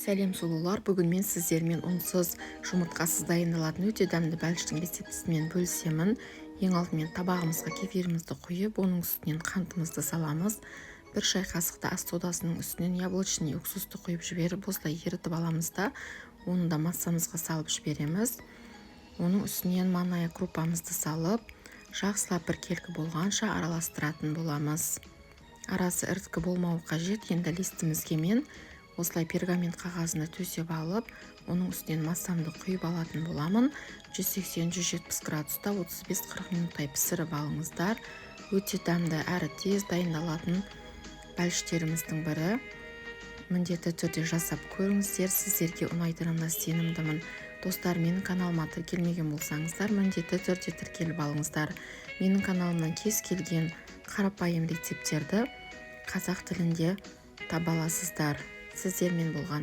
Сәлем, сұлулар! Бүгін мен сіздермен ұнсыз, жұмыртқасыз дайындалатын өте дәмді бәліштің рецептісімен бөлісемін. Ең алдымен табағымызға кефирімізді құйып, оның үстінен қантымызды саламыз. 1 шай қасықты ас содасының үстінен яблочный уксусты құйып жіберіп, осылай ерітіп аламыз да, оны да массамызға салып жібереміз. Оның үстінен манная крупамызды салып, жақсылап біркелкі болғанша араластыратын боламыз. Арасы іріткі болмауы қажет. Енді листімізге мен осылай пергамент қағазына төсеп алып, оның үстінен массамды құйып алатын боламын. 180-170 градуста 35-40 минуттай пісіріп алыңыздар. Өте дәмді әрі тез дайындалатын бәліштеріміздің бірі. Міндетті түрде жасап көріңіздер, сіздерге ұнайтынына сенімдімін. Достар, менің каналыма тіркелмеген болсаңыздар, міндетті түрде тіркеліп алыңыздар. Менің каналымнан кез келген қарапайым рецепттерді қазақ тілінде таба аласыздар. Сіздермен болған